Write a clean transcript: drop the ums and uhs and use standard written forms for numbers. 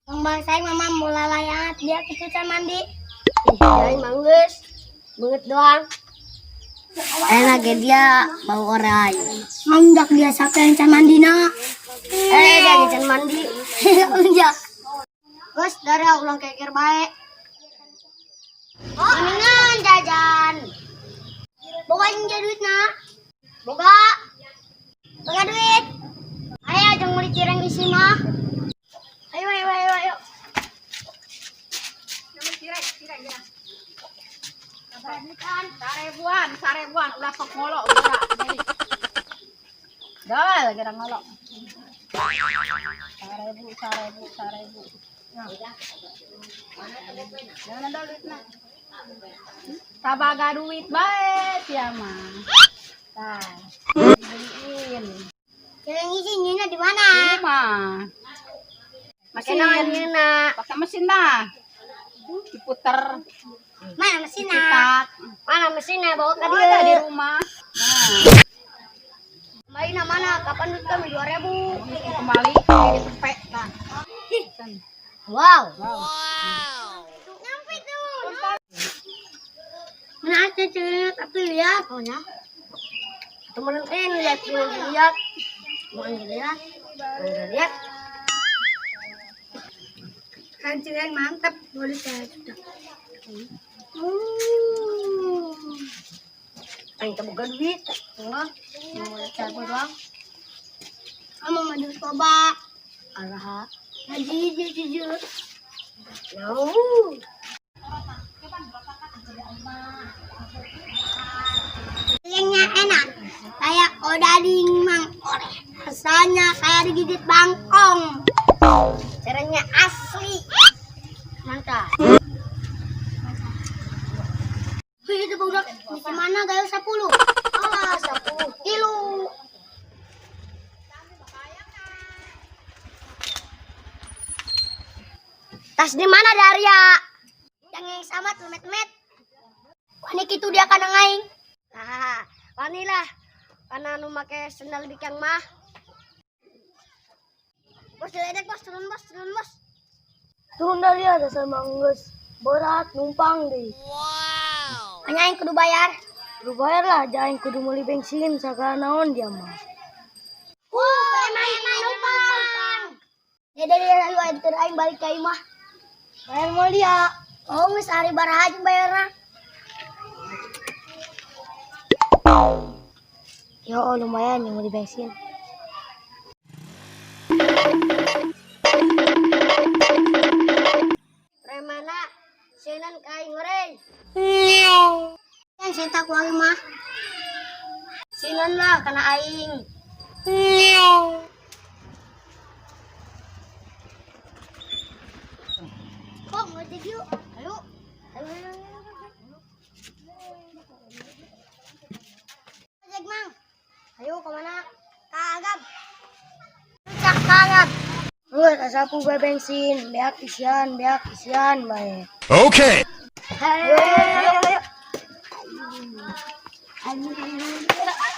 Bang bangsa mama mulai layangat dia ketucan mandi. Ih, aing mah geus. Beungeut doang. Enak ge dia bau orai. Ngunjak dia siapa yang can mandi na. Eh, dia ge can mandi. Unjak. Geus darah ulah keker bae. Mendingan jajan. Boga aing duit na. Boga. Boga duit. Ayo jeung meuli cireng isi mah. Ayo ayo ayo ayo. Sarebuan, sarebuan, ulah sok ngolok ulah. Dah, lagi orang ngolok. Sarebu, sarebu, sarebu. Nah. Jangan ada duitna. Tabaga duit bae sia mah. Tah, dibeliin. Cireng isi nyina di mana? Di rumah. Make naon Mesin, nyeuna? pakai mesin dah. Diputer, Mana mesinna? dicetak. Mana mesinnya bawa ka Ada di dieu. rumah. Nah, Kembali na mana? Kapan duit kami 2000? kembali kayak gitu nah. Wow. Nyampe tuh. Mana ada cirengnya tapi lihat. Oh nya. Temen lihat, temen lihat. Mau lihat. Mau lihat. Kan cireng mantap. Boleh saya sudah. Aing teh boga duit. Enggak, mau cabut doang. Kamu mau coba. Araha. Haji jujur. No. Cirengnya enak. Kayak odading Mang Oleh. Rasanya kayak digigit bangkong. Cirengnya asli. Mantap. Wih, itu budak di mana gayo 10? Ah, 10 kilo. Tas di mana Daria? Yang sama tuh met-met. Wani kitu dia kana aing. Nah, wani lah. Karena nu make sendal bikang mah. Bos diledek bos, turun bos, turun bos. Turun dari ada sama geus berat numpang deh. Hanya aing kudu bayar. Kudu bayar lah, jangan kudu meuli bensin sagala naon dia mah. Emang emang numpang. Ya dari ayo anter aing balik ka imah. Bayar mau dia. Oh, geus ari baraha jeung bayarna. Ya oh, lumayan yang beli bensin. Premana sieun ka aing ngoreng. Yang saya ku aing mah. Sieun lah kana aing. Kok ngojek yuk? Ayo. Ayo, ayo, ayo, ayo. Ngojek mang. Ayo kemana? Kagak. Cak kagak. Geus asapu bae bensin, beak isian bae. Okay. Ayo, ayo, ayo. Ayo.